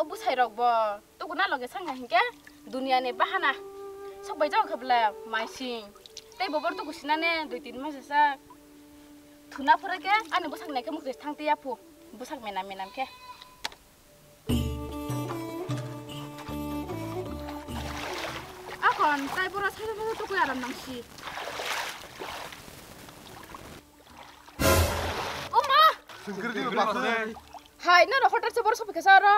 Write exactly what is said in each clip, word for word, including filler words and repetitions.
Bwsai rok bo tukuna loge sangha hinkhe duniya ni bahana sok bai jao khabla maising. Tei bobor tuku sinane dui tin masa sak thuna phore khe ani bwsak naikhe mukti thang tiya phu bwsak menam menam khe. Akon tai boro sai sai tukui aram nangsi. Oma! Sengkir di ba. Hai, no hotel se boro sopi kesa ro.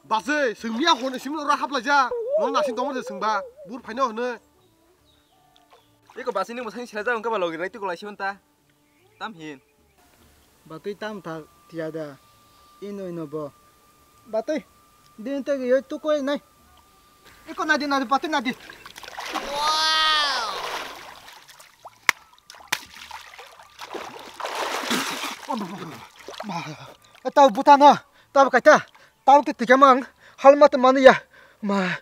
Base, sengmia hone simno ra hapla ja. No nasin tomo je sengba. Bur phaino hone. Eko base ni musang sila ja ungka ba logi rai tu kolai siwanta. Tam hin. Batwi tam thak tiya da. Ino ino bo. Batwi. Din te yo tu koi nai. Eko nadi nadi batwi nadi. Wow. Tau butano. Tau kaita. Tau te tiga mang. Halma te mani ya. Ma.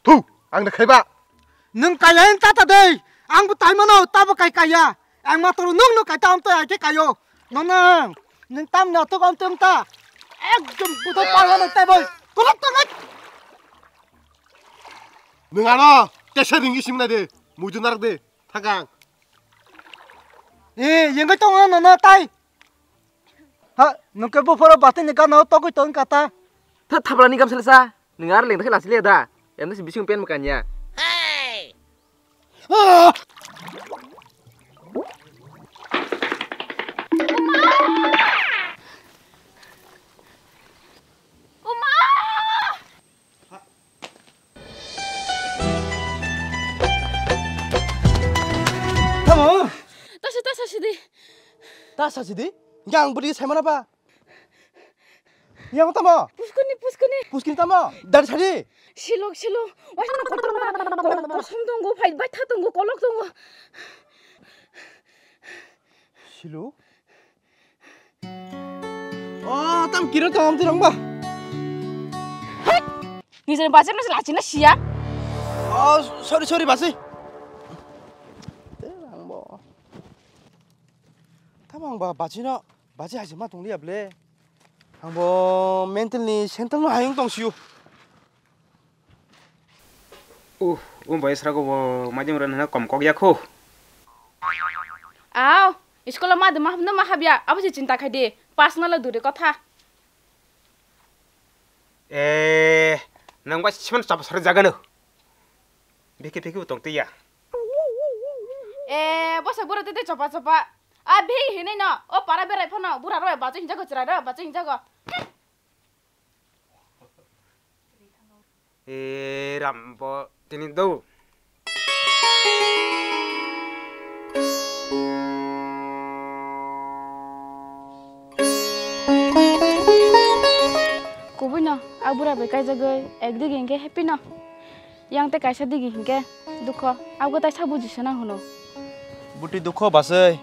Thu, ang da khaiba. Nwng kaiya wng ta ta dei. Ang bo tai mano, ta bo kai kaiya. Ang ma toro nwng no kai ta am to ai ke kayo. Nono, nwng tam na to am to ta. Ekdom buto pa mano tai boy. Kolok to ngai. Nwng ano, tesa ringi sim na de. Muju narak de. Thakang. Eh, yengai tong ano na tai. Ha, nwng ke buphoro batini gana o togwi tong kata. Tha thaplani gamsa lesa, nwng ar leng dakhe lasi le da. Em si bising pen makanya. Hey! Ah! Uma! Tamo? Tasa, tasa sidi. Tasa sidi? Yang budi sai mana ba? Yang tamo? Puskuni, puskuni. Puskuni tamo? Dari sadi. Silok, silok. Wah, sana kotor ma. Ko-, kosom tunggu, bai, bai, tha tunggu, kolok tunggu. Silok? Oh, tam kira tam tu rang ba. Nijor bachai no lachina siya. Oh, sorry, sorry, basi. Te rang bo. Tam ang ba bachai no, bachai haji ma tong liya ble. Ang bo mental ni central no hayung tong siyo. Uh, um bai srago bo majim ran hana kom kok yakho. Aw, school ma de ma no ma habya, abo se chinta khai de, pass no la dure kotha. Eh, nang bai siman chapa sare jaga no. Beke beke utong te ya. Eh, bosa bura te te chapa chapa. A bhi hinai no, o para berai phano, bura roi bacha hinjago chrai roi bacha hinjago. E rambo tini do. Kubui no, a bura bai kaijagwi, ekdigi hinkhe happy no. Yang tei kaisa digi hinkhe dukho, abo tai sa buji sana hwno. Buti dukho basai.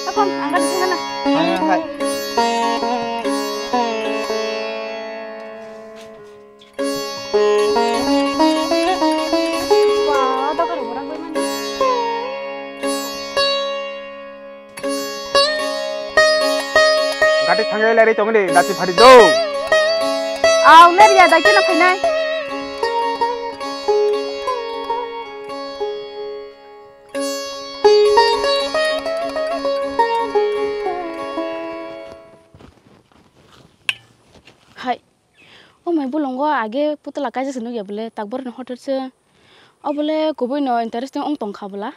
Apang, angkat di sana. Hai, hai. Wah, ada karo orang gue mana? Gati thangai lari tong ni dati phari do. Au ler ya dai kena phainai. Hai. O mai bolongo age putla kaisa se nukya bole takbor no hotel se. O bole kubui no interesting ong tong kha bwla.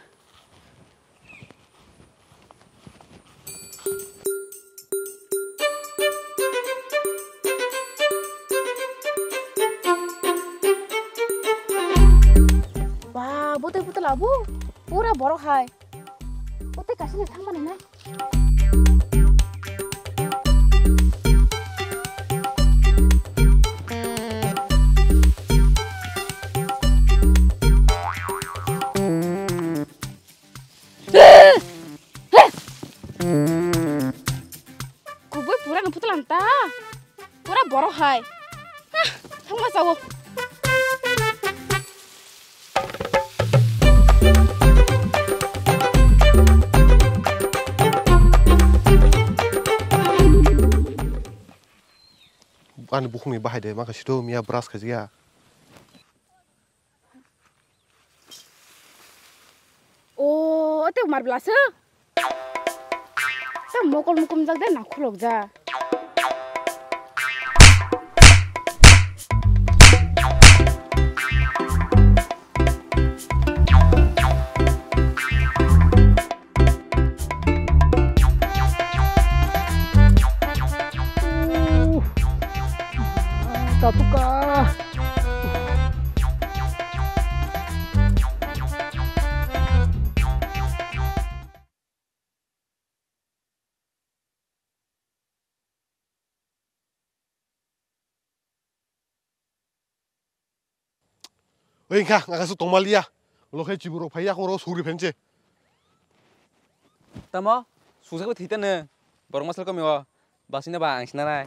Ba, bo tei putla bo pura borok hai. Bo tei kaisa ni thang mani nai. Kubui pura no putla ta. Pura borok hai. Ah, thangma chawo. Ani bukhukni bahai de, mangkha sito miya brush khaijak ya. O, tei mar bla se. Tei mokol mukum jak de na khulok ja. Tatuka. Oi, wngkha, ang kaisa tongmaliya. Ulo khe chiburok phai, yakung rok sugri phense. Tamo, suksa khe thwi tano. Borok masal kami o, basina ba ang sinanai.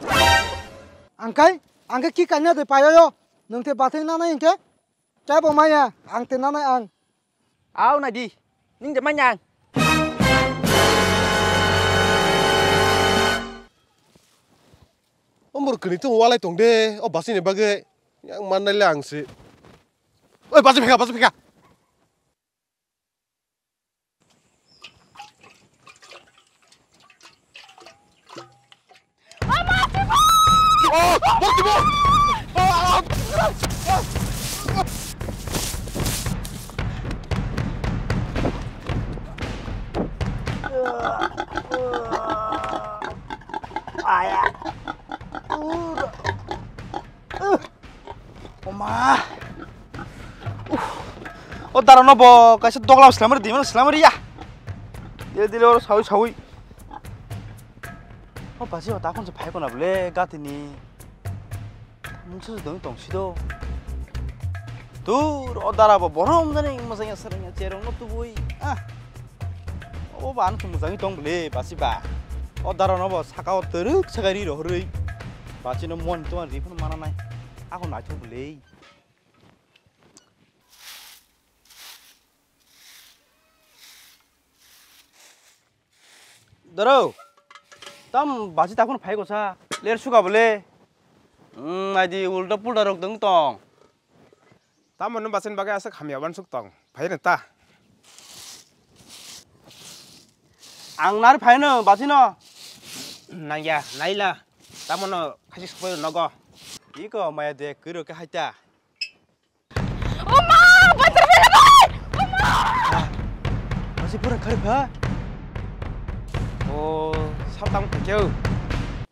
Ang kai, ang khe ki kanya de payo yo. Nwng the bathai nanai hingkhe, kebo maya, ang te nanai ang. Au nai di, ning de manya ang. O murkhwni tung walai tong de, o basini bagwi yang mannai le ang se. Oi, basi phika, basi phika. Aya. Ura. Uh. Oma. Uh. O dara no bo kaisa doglam slamari di mano slamari ya. Dile dile oro sawi sawi. O basi o takon se phai kona bole gatini. Mungsa se dong tong sido. Dur o dara bo borom jani mosai ya sereng ya cherong no tubui. Ah. O ba ang mujangwi tong bole basi ba. O dara no bo saka o twrwk saka ri rohorwi. Basi no mon to ri phun mana nai. Ako naithok bole. Doro, tam basi takun phai kosa, ler suka bole. Hmm, aidi ulta pulta rok dong tong. Tamo no basin bagai aswk hamya wansuk tong, phai rw ta. Ang nari phai no, basi no. Nangya, naila, tamo no khasi sukoi nogo. Iko maya de kuro ke haita. O ma, bathar bai bai! O ma! Basi pura khari pha. O, sab tang phai keu.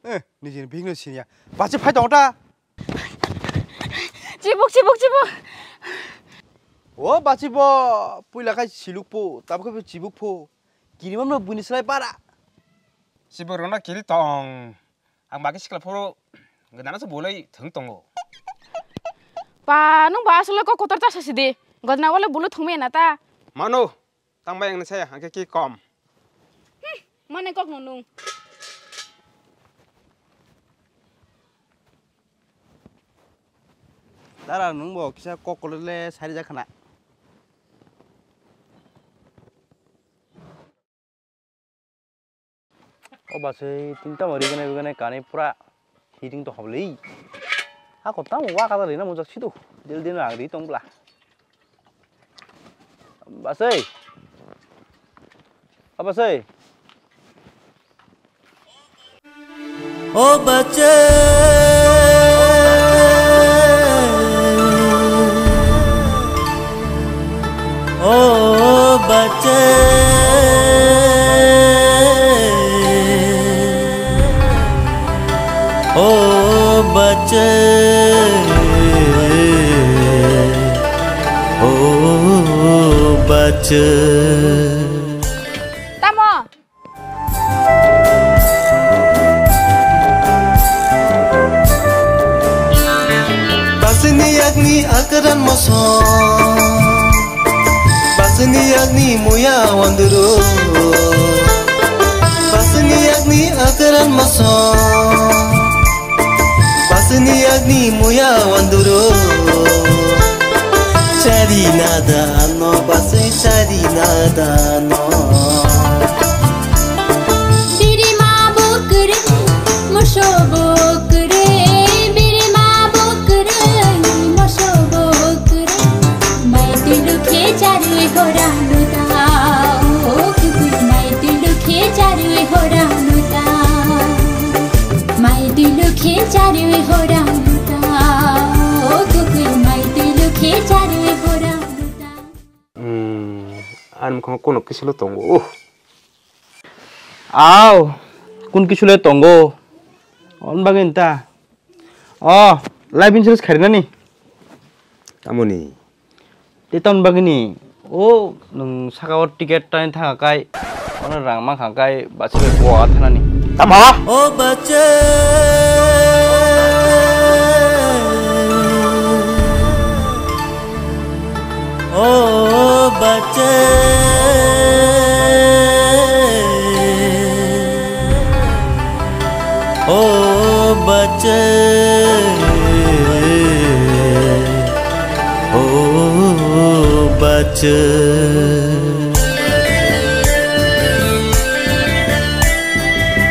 Eh, nijini bihik no sinya. Basi phai tong ta. Chibuk, chibuk, chibuk. O, basi bo, puila khai siluk pho, tabuk khai chibuk pho. Kini mamno buni slai para. Chibuk rona kiri tong. Ang bagi sikla phoro gwnana se bolai thwng tongo. Pa, nwng ba aswk le kok kotor ta sasi di. Gwnana wale bulu thwngmaya na ta. Mano, tang bai ang ni saya, ang khe ki kom. Hmm, mane kok no nung. Dara nwng bo kisa kok kolor le sari jak khana. O basai tinta mo rigene rigene kani pura hiring to hobli. Ako tamo wa kata rina mujak sido. Del din ang ri tong bla. Basai. O basai. O bache. O bache. O bache. O bache. Tamo. Basini yakni akaran mosong. Basini yakni muya wanduru. Basini yakni akaran mosong. Basini yakni muya wanduru. Chari nada no, basai chari nada no. Biri ma bukre, muso bukre, Hora luta, o kukur mai tui lukhe chare hora luta. Hmm, ani mokhango kuno kisulo tongo. Uh. Aw, kun kisulo tongo. On bagwi ta. Oh, life insurance kharinani. Tamoni. Te tamoni bagwini, o nwng saka o ticket taini thangkha kai, ono rang mankha kai, bachai bai Goa thanani. Tamo? O bache, o bache, o bache, o bache.